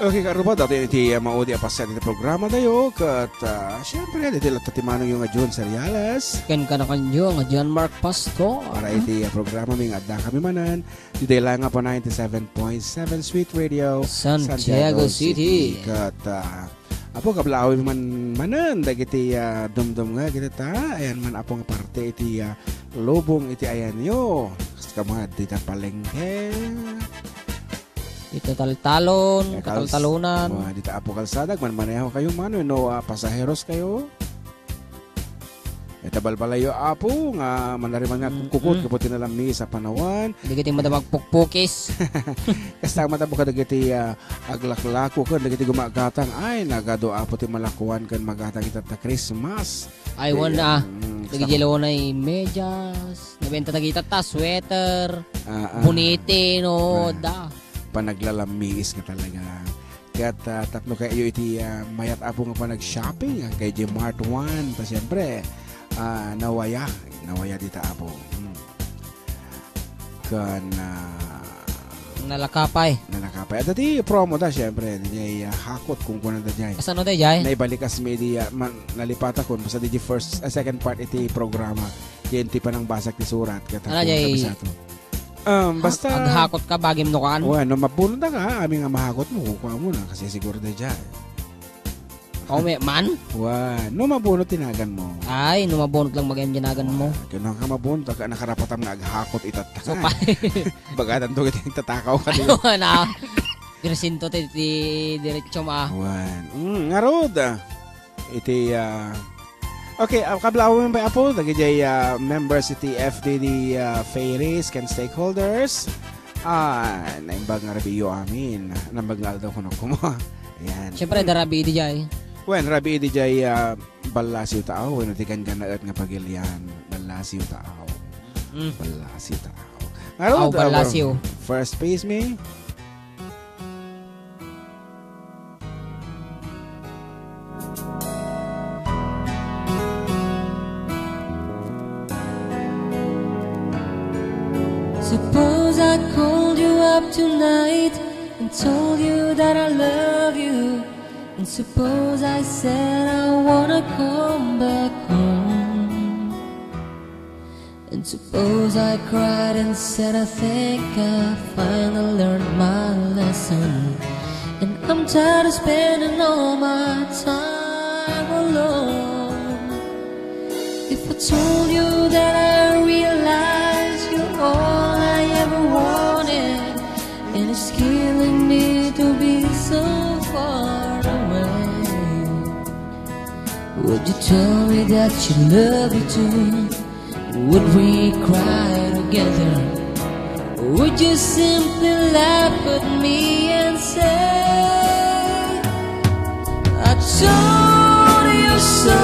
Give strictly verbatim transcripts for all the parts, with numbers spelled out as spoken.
Okay, karupad, ato iti, ah, maudi a paset iti programa tayo, ket, ah, siyempre, iti latta ti manongyo nga Jun Seriales. Ken kanakanyo nga John Mark Pastor. Para iti, ah, programa mi nga adda kami manen, iti dayta nga pa ninety-seven point seven Sweet Radio, Santiago Santiago City. City. Ket, ah, Apo, kablaaw man, manen dagiti, ah, dumdum nga, kita ta, ayan man, Apo, nga parte iti, ah, lubong iti ayanyo. Kas kama, dita palengke. Dita taltalon, Eh, kals-, kataltalonan. Mga dita, Apo, kalsada, agmanmaneho kayo, mano, no, ah, pasaheros kayo. Ita balbalayo, Apo, nga manariman nga Mm, kukut, mm. Kaputi na lang mi sa panawan. Dagiti madamag pukpukis. Kasta mata buka dagiti, ah, aglaklako ken dagiti gumagatang. Ay, nagadu, Apo, ti malakuan ken magatang ita ta Christmas. Ay, wan, Kaya, ah, mm, dagiti kasta- lawanay medyas. Nabenta dagita ta sweater. Ah, ah. Buniti, no, Ah. da. Panaglalammiis nga talaga. Ket, ah, tapno kayo iti, ah, mayat, Apo, nga panag-shopping, ah, kay J Mart One. Ta, siyempre, ah, nawaya. Nawaya dita, Apo. Hmm. Kan, ah, Nalakapay. Nalakapay. At iti promo da, siyempre, di jay, ah, hakot kung kunan da jay. Kasano da jay? Naibalik as media, man, nalipata kun, basta di jay first, ah, second part iti programa. Diyan ti panangbasag ti surat, ket Ano, hakot jay? Kabisato. Um, basta Ag-, aghakot ka, bagim no kaan? Wen, no, mabunot ka, ami nga mahakot mo, kukua mo na, kasi siguro da jay. Oh, may man? Wen, no, mabunot tinagan mo. Ay, no, mabunot lang magayam tinagan mo. Wen, kung ka mabunot, ka nakarapatam nga aghakot itatta. So, pa- Bagatan to kita tatakaw ka dito. Ano na? Presinto ti, ti diretso ma. Wen. Mm, ngarud, ah. Iti, ah, okay, ah, kablaaw man pay, Apo, dagiti, ah, members iti F D D, ah, fairies ken stakeholders. Ah, naimbag nga rabiiyo amin. Naimbag nga aldaw kuno kuma. Ayan. Siyempre, da rabii di jay. Wen, rabii di jay, ah, ballasiw taaw. Wen, ti ganggannaet nga pagilian. Ballasiw taaw. Mm. Ballasiw taaw. Aw, ngarud, ah, ballasiw. First piece mi. Suppose I called you up tonight and told you that I love you. And suppose I said I wanna come back home. And suppose I cried and said, "I think I finally learned my lesson. And I'm tired of spending all my time alone." If I told you that I realized you're all I ever wanted, and it's killing me to be so far away, would you tell me that you love me too? Would we cry together? Would you simply laugh at me and say, "I told you so"?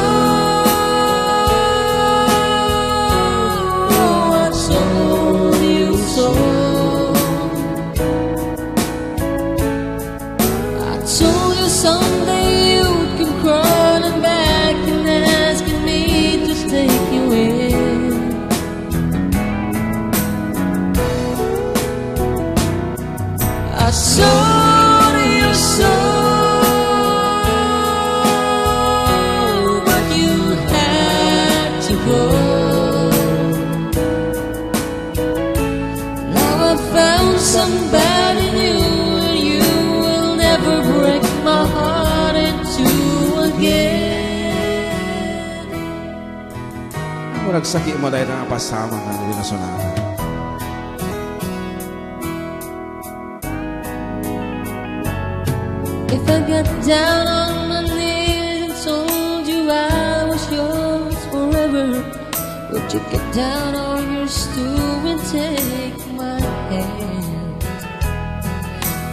I told you so. I told you someday you'd come crawling back and asking me to take you in. I told you so, but you had to go. Now I found somebody new, and you will never break my heart in two again. Kung nagsaki mo dahil nga pasama na, hindi na sunana. If I got down on my knees and told you I was yours forever, would you get down on your stool and take my hand?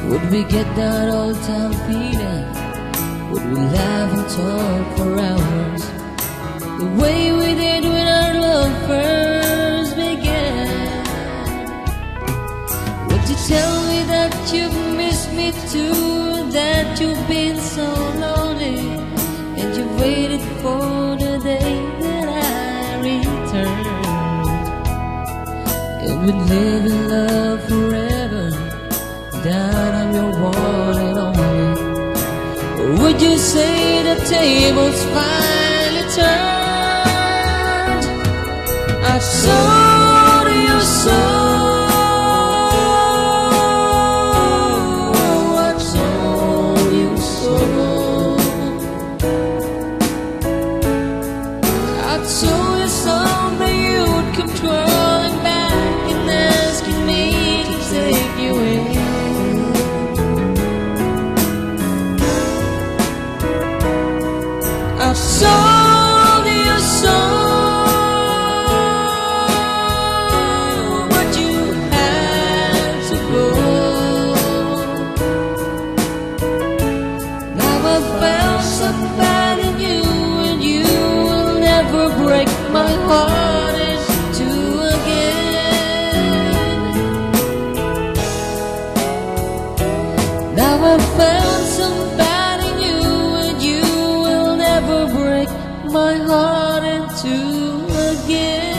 Would we get that old time feeling? Would we laugh and talk for hours, the way we did when our love first began? Would you tell me that you've missed me too, that you've been so lonely, and you waited for the day that I returned? And we'd live in love forever, that I'm your one and only. You say the tables finally turned. I told you so. I told you so. I told you so, but you'd come crawling back and asking me to take you in. I told you so, but you had to go. Now I found somebody new, and you will never break my heart in two again. Now I found somebody new, and you will never break my heart in two again.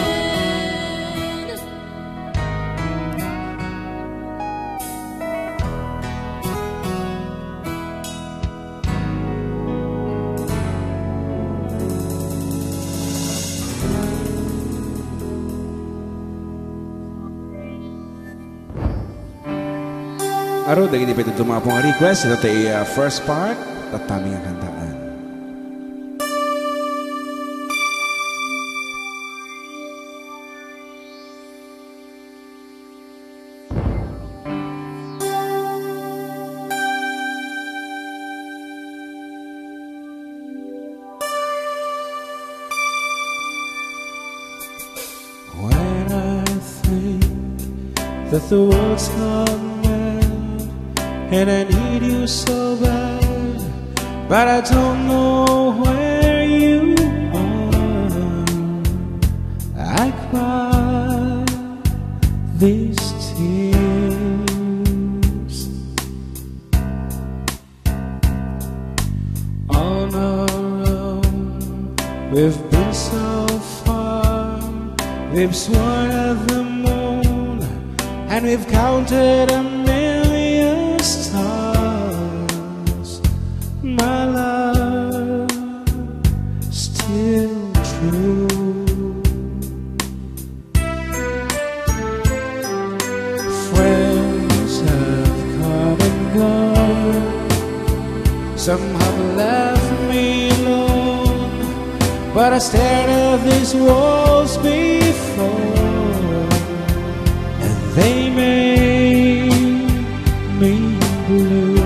Aro, dagiti pay dadduma nga request, ita ti, ah, first part, tattami nga kantaan. When I think that the world's gone mad and I need you so bad, but I don't know where you are, I cry these tears. On our own, we've been so far. We've sworn at the moon, and we've counted a million stars. My love, still true. Friends have come and gone. Some have left me alone, but I stared at these walls before, and they made me blue.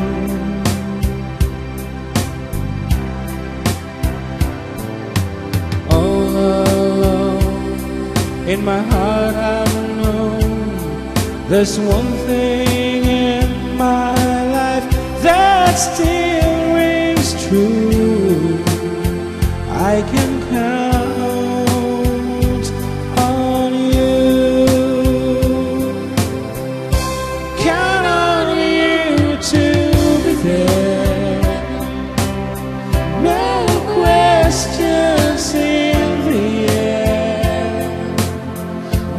All along in my heart I know there's one thing in my life that still rings true. I can count on you. Count on you to be there. No questions in the air.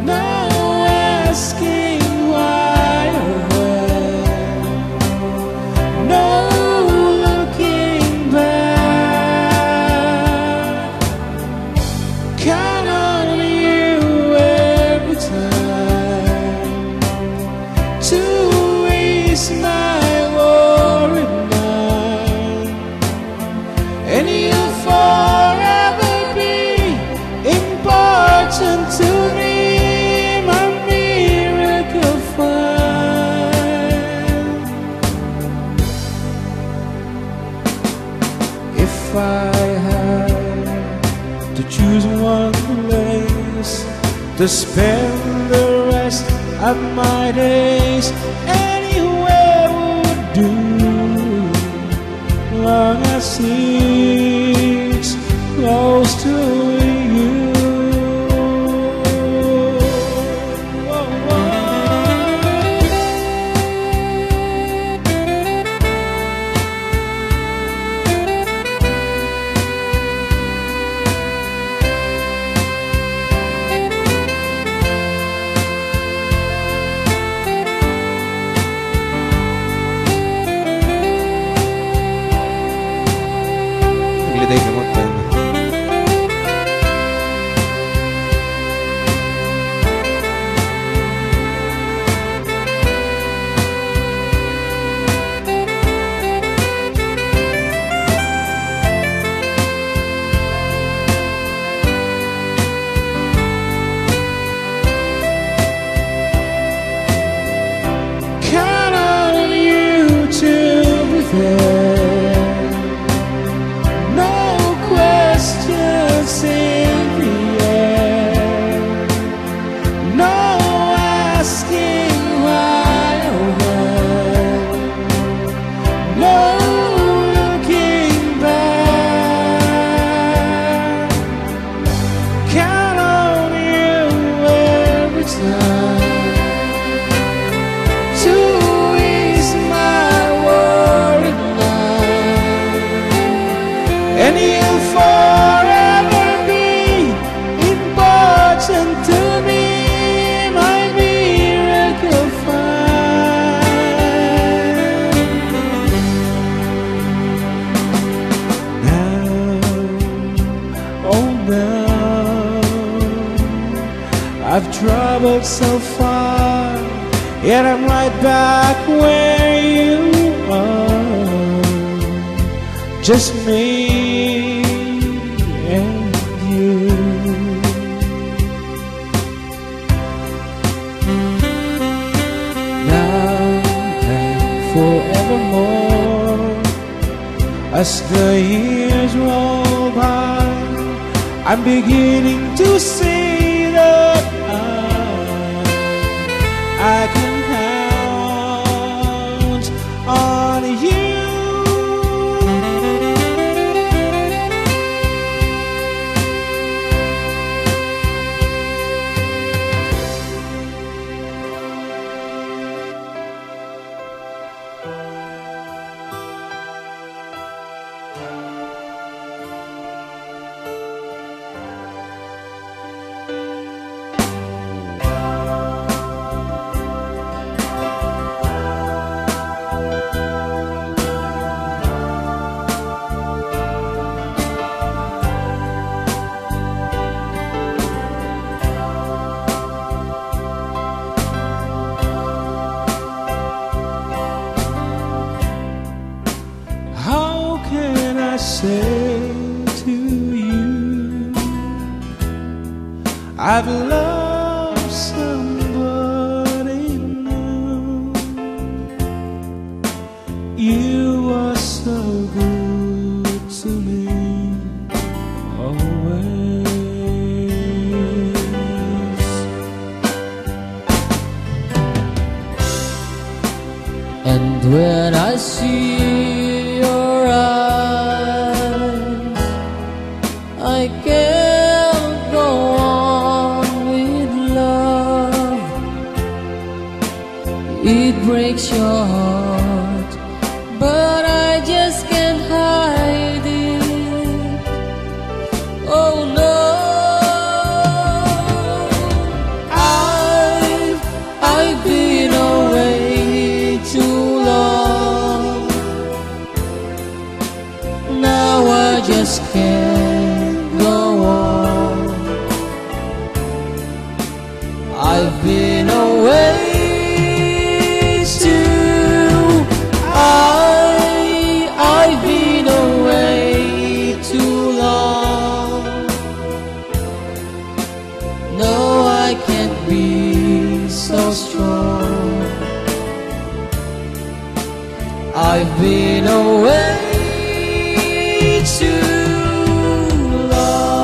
No asking why or when. No looking back. Count on you every time to ease my worried mind. And you'll forever be important to me, my miracle find. If I had to choose one place to spend the rest of my days, anywhere would do, long as it's close to you. Traveled so far, yet I'm right back where you are. Just me and you. Now and forevermore. As the years roll by, I'm beginning to see that I, I can count on you. How can I say to you, I've loved somebody new? You are so good to me always. And when I see your eyes, I can't go on with love. It breaks your heart, but I just can't hide it. Oh no, I've, I've been away too long. Now I just can't go on. I've been away too, I, I've been away too long. No, I can't be so strong. I've been away too long.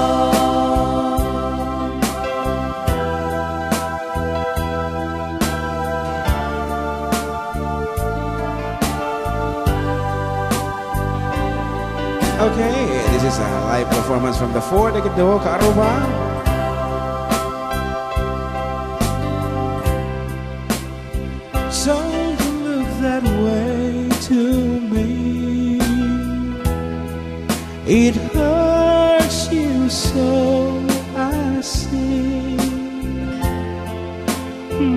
Okay, this is a live performance from the Four-Legged Duo, Kaaruba. Don't look that way to me. It hurts you so, I see.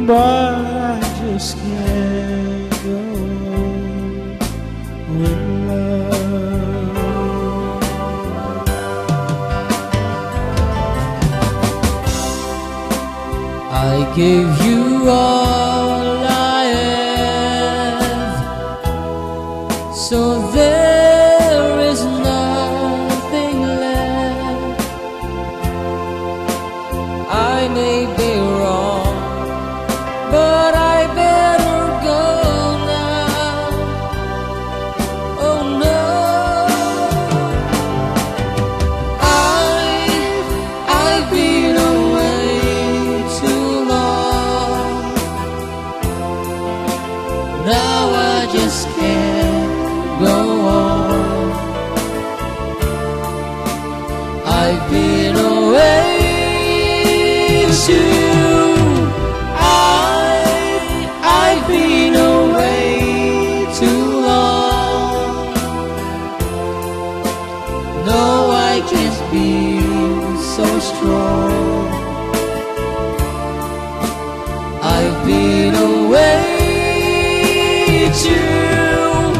But I just can't go with love. I gave you all I have, so there is nothing left. I may be wrong, but I better go now. Oh no, I've, I've been away too long. Now I just can't go on. I've been away too, I, I've been away too long. No, I can't be so strong. I've been away too long.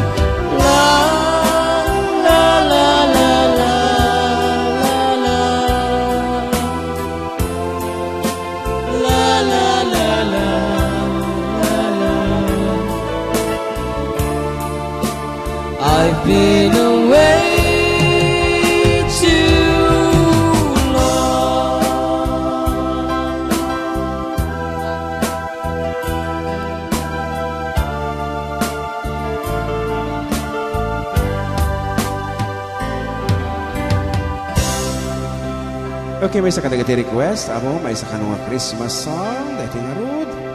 La, la, la, la, la, la. La, Been away too long. Okay, maysa kadagiti request, amo, maysa kano nga Christmas song, daytoy ngarud.